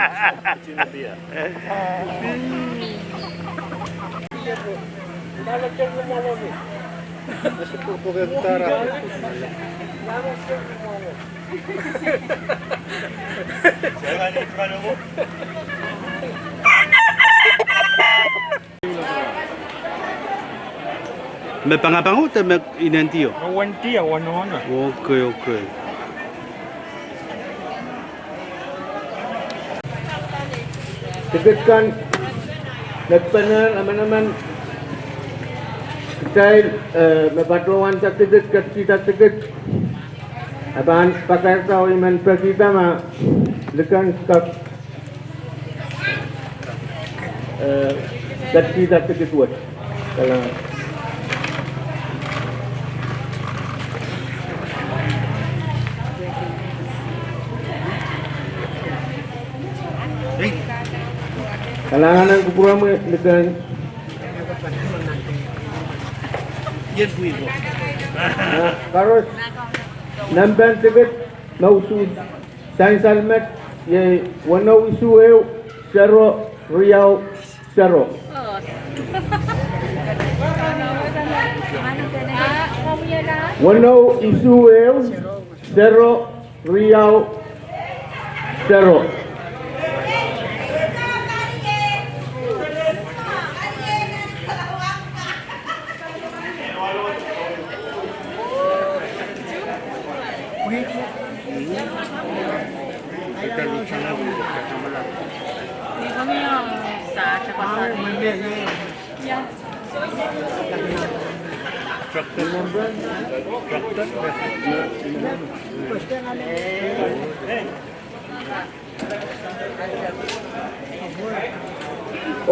Me pangapang o de me inendio? Me wendi a wanohno. Okay, okay. Tikit kan, me pahn emenemen, kitail, eh, me patohwan sa tikit, ketkihda tikit, a pahn pakairda oh I men pekihda ma likan kak, eh, ketkihda tikit wet. Kalahngan. Kalahngan en kupwuramwi likan. Ah, koaros, nempehn tikit me usuhs sansal met iei weneu isuh ehu, sero, riau, sero. Weneu isuh ehu, sero, riau, sero.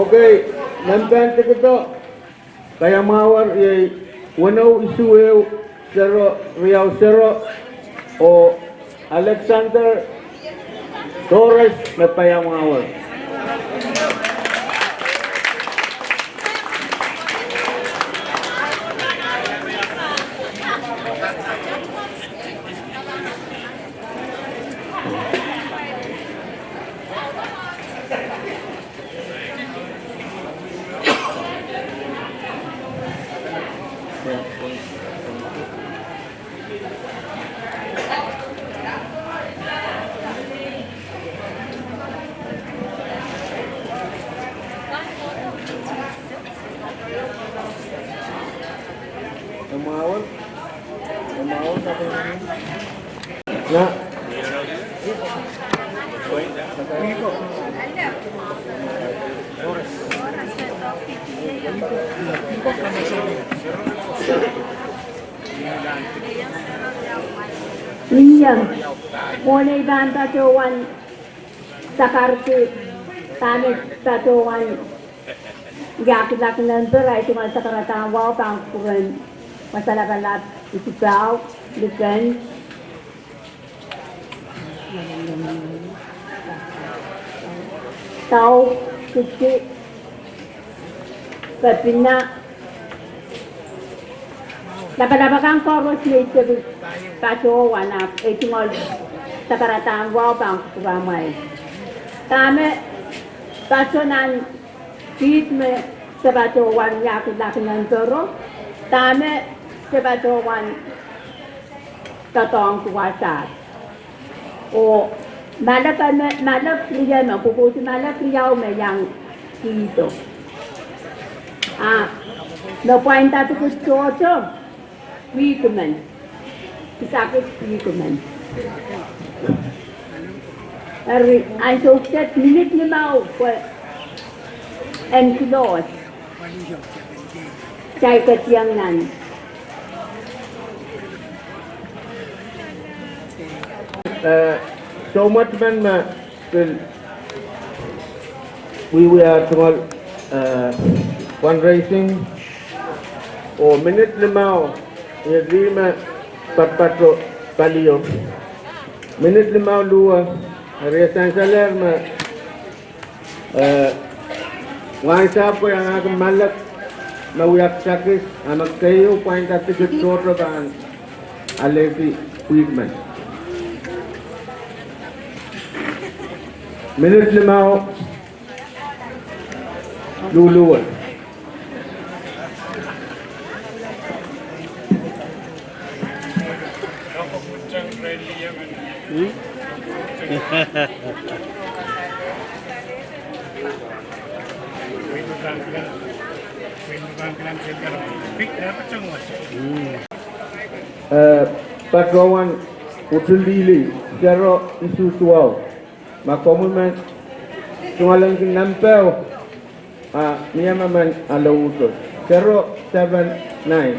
Okay, nempehn tikido paiamwahu iei weneu isuh ehu, sero, riau, sero, oh Alexander Torres me paiamwahu. Iem, mwohn ei pahn patohwan sakarki, pahn patohwan wiahki lucky number, ahi tungoal sakaradahn wahu pahn kupwuren wasa lapalap, isipahu, liken, tau, kiti, kepina, lapalap akan koaros me I tepil patohwan, ahpw ei tungoal sakaradahn wahu pahn kupwuramwail. Dahme patohwan, kiht me se patohwan wiahki lucky number-o, dahme se patohwan doadoahngki wasaht. Oh malek me, malek riau me, pwopwoud malek riau me iang kihdo. Ah, me pwainda tikit tohto, pwihk men. Kisakis pwihk men. Eri, ansou kiset minit limau pwe en close. Kitail ketieng nan. Eh, soumwet men me pil wiewia tungoal, eh, fundraising. Oh minit limau, iei lih me patpato palio. Minit limau luwe, eri e sansalehr me Eh, wain sahpw iangahki malek me wia kisakis, a me keieu pwainda tikit tohto pahn alehdi pwihk men. Minit limau luluwe. Eh, patohwan util lili, sero isuh duwau. Ma komwi men Tungoalenki nempe, a, mie emen ale uto. Zero seven nine.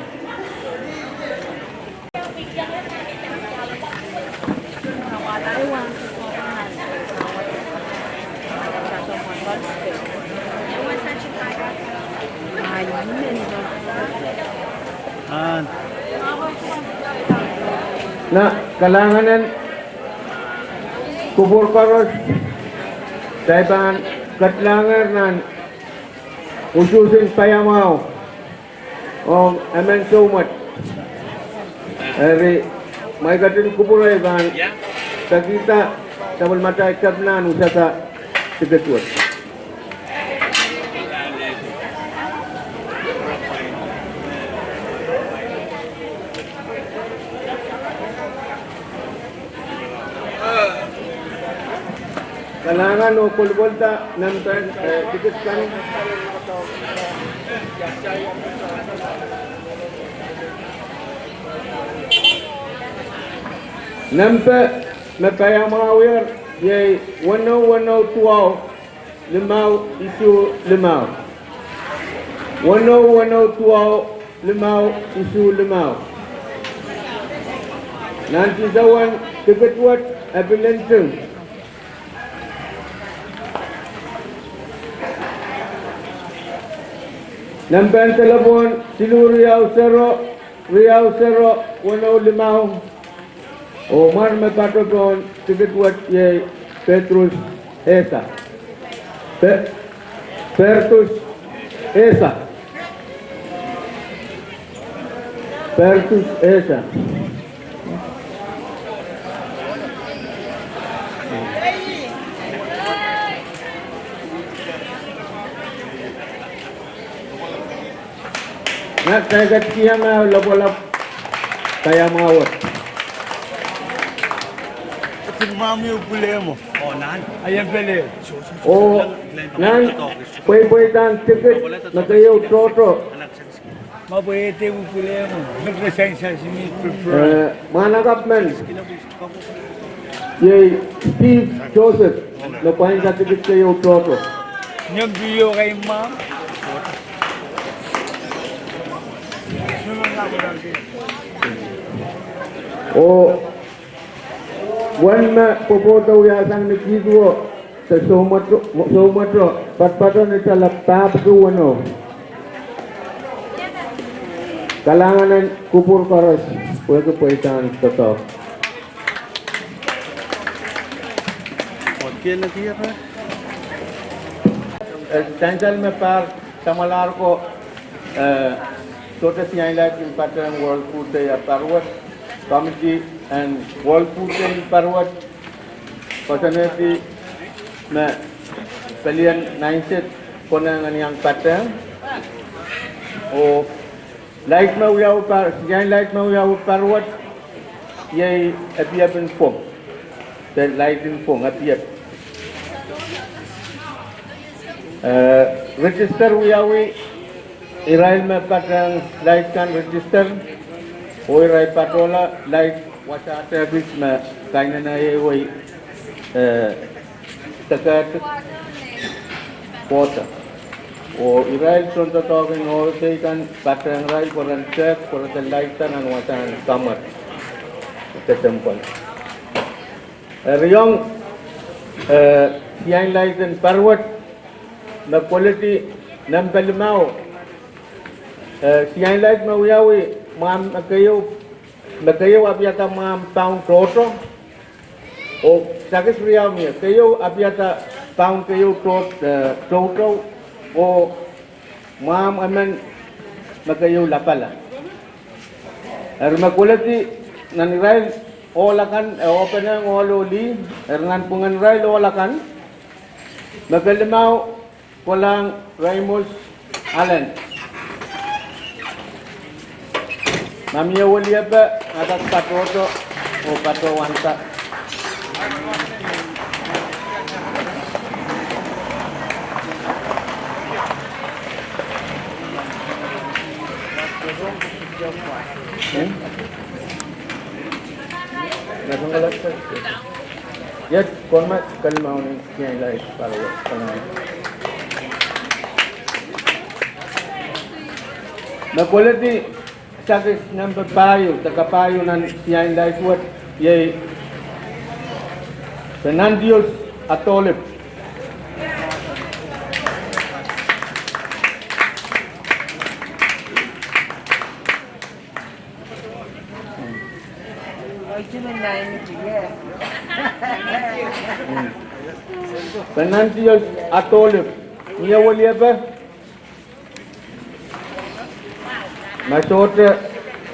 Nan kalahngan en kupwur koaros, kitail pahn ketilahng nan usuhsin paiamwahu ong emen soumwet. Eri, mwein ketin kupwure pahn pekihda sapwellimatail kepina en usada tiket wet. Kalahngan oh kolkolda nempe, eh, tiket kan. Nempe me paiamwahuier iei weneu weneu duwau limau isuh limau. Weneu weneu duwau limau isuh limau. Nan tisawen tiket wet, e pil nting. Nempen delepwohn siluh riau sero, riau sero, weneu limau. Oh mwar me patohdohn tiket wet iei Petrus Esa. Pe-, Pertus Esa. Pertus Esa. Nan tiket kiama lapalap, paiamwahu wet. Oh nan pweipweidahn tiket me keieu tohto. Eh, mwahnakapw men iei Steve Joseph, me pwain tiket keieu tohto. Oh wen me pwopwoud wiasang ni kihdo, de soumweto, soumweto, patpato ni tala pahpwiki weneu. Kalahngan en kupwur koaros, pwehki pweidahn doadoahk. Eh, sansal me pahr samwalahr ko, eh, sohte Siain Lait en patehng World Food Day apwal wet, komiti en World Food Day apwal wet, koasoanehdi me pelien nainset konehng en iang patehng. Oh lait me wiawi par-, Siain Lait me wiawi apwal wet, iei epiepin pwong. De lait en pwong, epiep. Eh, register wiawi, irail me patehng lait kan register, oh irail patohla lait wasaht kis me kainene iei, eh, Tekehtik Kohta. Oh irail tohndoadoahk en ohl sei kan patehng irail pwe ren tehk pwe re de lait kan nan wasahn kamwet de temple. Eri ong, eh, Siain Lait en apwal wet, me koledi nempe limau. Eh, Siain Lait me wiawi, mwahmw me keieu, me keieu apiada mwahmw paun tohto. Oh sakis riau mie, keieu apiada paun keieu toht-, eh, toutou. Oh mwahmw emen me keieu lapala. Eri me koledi nan irail ohl akan, eh, ohpenehng ohl oh lih, eri nan pwungen irail ohl akan, me kelimau Kolahng Reimos Allen. Ma mie weliepe, ma kak patohdo, oh patohwanda. Hmm? Iet, komwi me kalimaun en Siain Laid Wet. Me koledi sakis nempe pahieu, de kapahieu nan Siain Laid Wet, iei Penantius Adolip. Penantius Adolip, ni e weliepe? Me sohte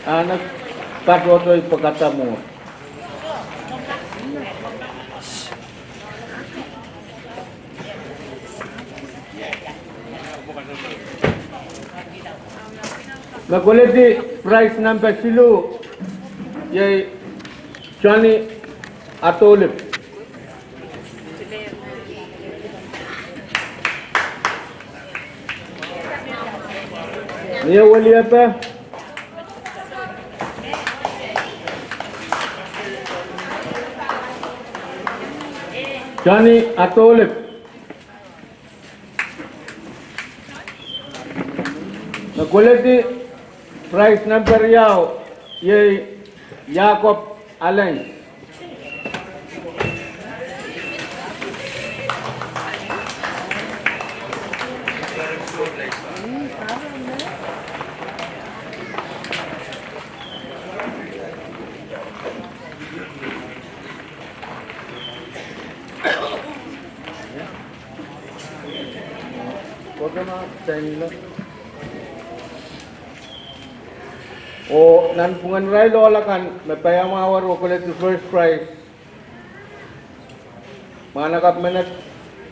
ahnek katohto pwe kadamwo. Me koledi prize nempe siluh, iei Johnny Adolip. Ni e weliepe? Johnny Adolip. Me koledi prize nempe riau, iei Jacob Allen. Oh nanpwungen irail ohl akan me paiamwahu oh koledi first prize, mwahnakapw menet,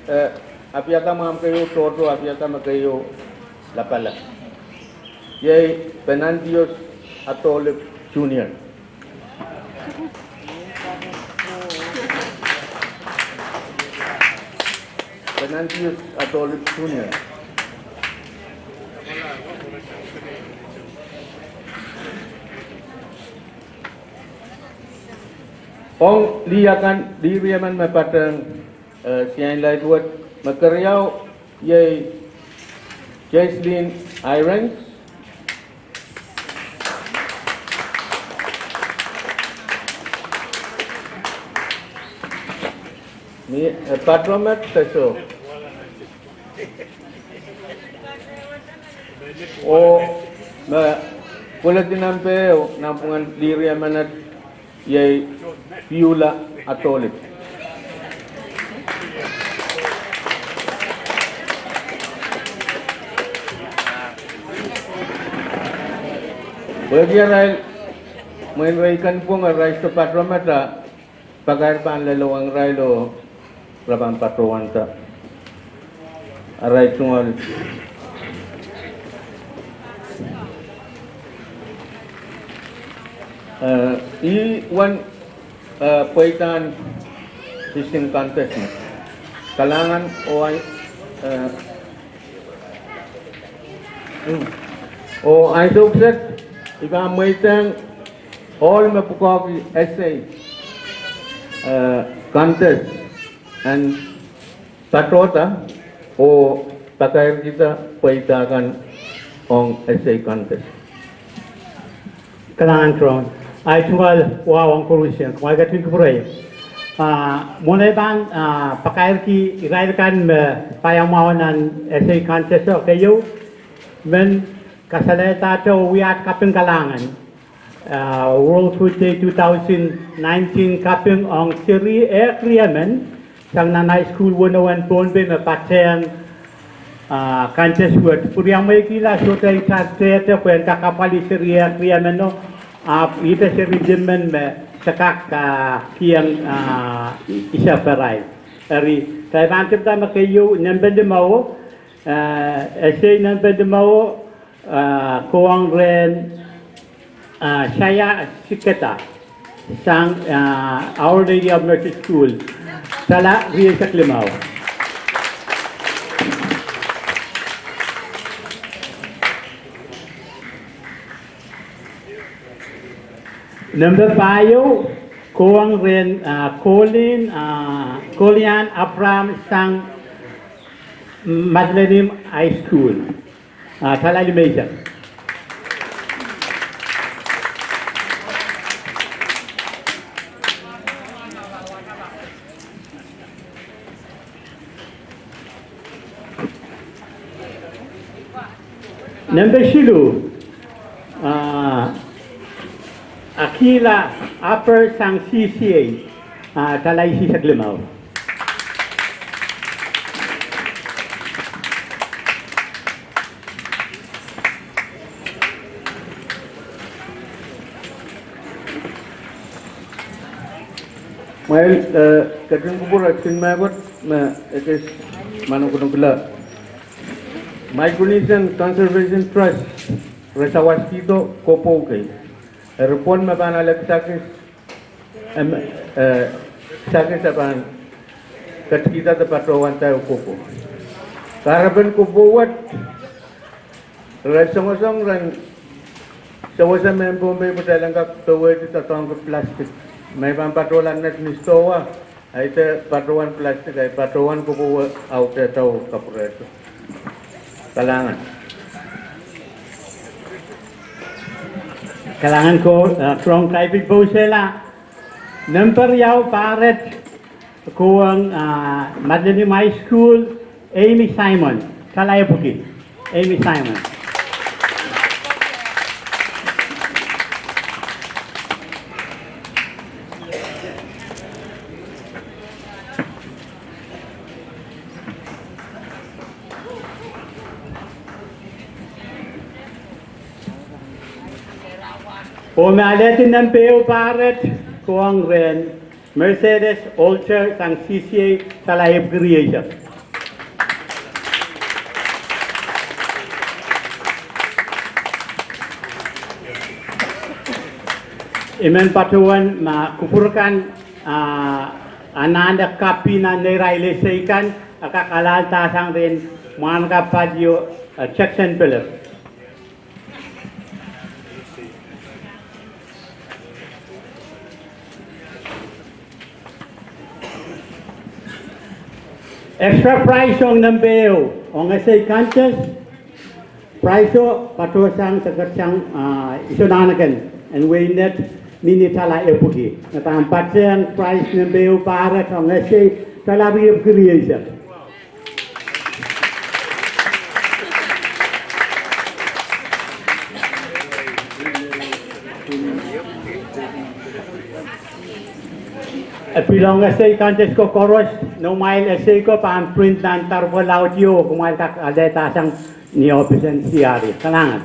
eh, apiada mwahmw keieu tohto, apiada me keieu lapalap. Iei Penantius Adolip Junior. Penantius Adolip Junior. Ong lih akan, lih riemen me patehng, eh, Siain Laid Wet, me keriau iei Jaiseline Irons. Ni, eh, patohwan me teso. Oh me koledi nempe ehu nanpwungen lih riemen, iei Beulah Adolip. Pwehki arail mwein reiken pwung arail sohte patohwan mehta, pakair pahn lelohng irail oh re pahn patohwanda arail tungoal. Eh, ih wen, eh, pweidahn visiting contest me kalahngan oh ahi, eh, mm, oh ahi souksek, I pahn mweidehng ohl me pwukoahki essay, eh, contest en patohda oh pakairkihda pweida kan ong essay contest. Kalahngan Tron. Ahi tungoal wahu ong koarusie, kumwail ketin kupwure. Ah, mwohn ei pahn, ah, pakairki irail kan me paiamwahu nan essay contest o keieu, men kasalehdahte oh wia at kaping kalahngan. Ah, World Food Day two thousand nineteen kaping ong seri ehk riemen sang nan high school weneu en Pohnpei me patehng, ah, contest wet. Pwuriamweikihla sohte I sar tehte pwe nda kapwalih seri ehk riemeno, ahpw ihte seri limen me se kak, ah, kihong, ah, isapwarail. Eri, kitail pahn tepda me keieu nempe limau, ah, essay nempe limau, ah, kohwong rehn, ah, Shaya Sikeda sang, ah, Our Lady of Mercy School. Tala rieisek limau. Nempe pahieu, Kohwong rehn, ah, Colin, ah, Kolian Abraham sang Madlenim High School. Ah, talail me isang. Nempe siluh, ah, Akila Aper sang C C A, ah, talail eisek limau. Mwail, eh, ketin kupwure kisin mehkot me ekis manokonokla. Micronesian Conservation Trust re sawaskihdo kohpwou kei. Eri pwon me pahn ale kisakis, em, eh, kisakis e pahn ketikihda de patohwanda kohpwou. Kahrepen kohpwou wet, re songosong ren sewese mehn Pohnpei pwe kitail en kak powehdi doadoahngki plastik. Me pahn patohla net ni sidohwa, ahi de patohwan plastik, ahi patohwan kohpwou audehda oh kapwurehdo. Kalahngan. Kalahngan ko, eh, Krong Kaipil Pousela. Nempe riau pahret, kohwong, ah, Madlenim High School, Amy Simon, talail epwiki, Amy Simon. Oh me alehdi nempe ehu pahret, kohwong rehn Mercedes Olcher sang C C A, talail epwiki rieisek. I men patohwan ma kupwur kan, ah, anahne kapi nan neirail essay kan, a kak alehda sang rehn Mwahnakapalio, ah, Jackson Philip. Extra prize ong nempe ehu, ong essay contest, prize o patohsang, de ket sang, ah, Iso Nahneken en wehin Nett, mihmi dala epwiki. Me pahn patehng prize nempe ehu pahret ong essay, dala riepwiki rieisek. E pil ong essay contest ko koaros, noumwail essay ko pahn print nan doaropwe laudio, kumwail kak alehda sang ni ohpis en C R E. Kalahngan.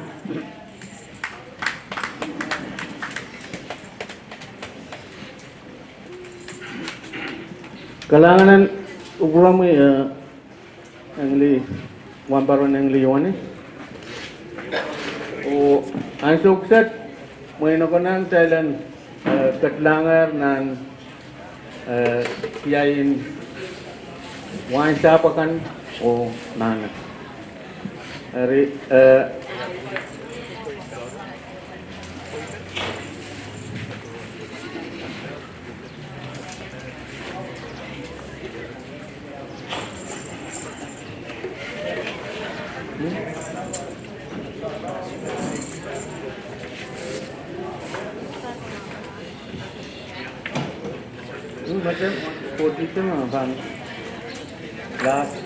Kalahngan en kupwuromwi, eh, Engli, wahnpoaron Engli Ioanis. Oh ansou kiset, mwein e konehng kitail en, eh, kedlangehr nan, eh, kiain wahnsahpw akan oh mahn. Eri, eh, Hmm, macam position apa? Last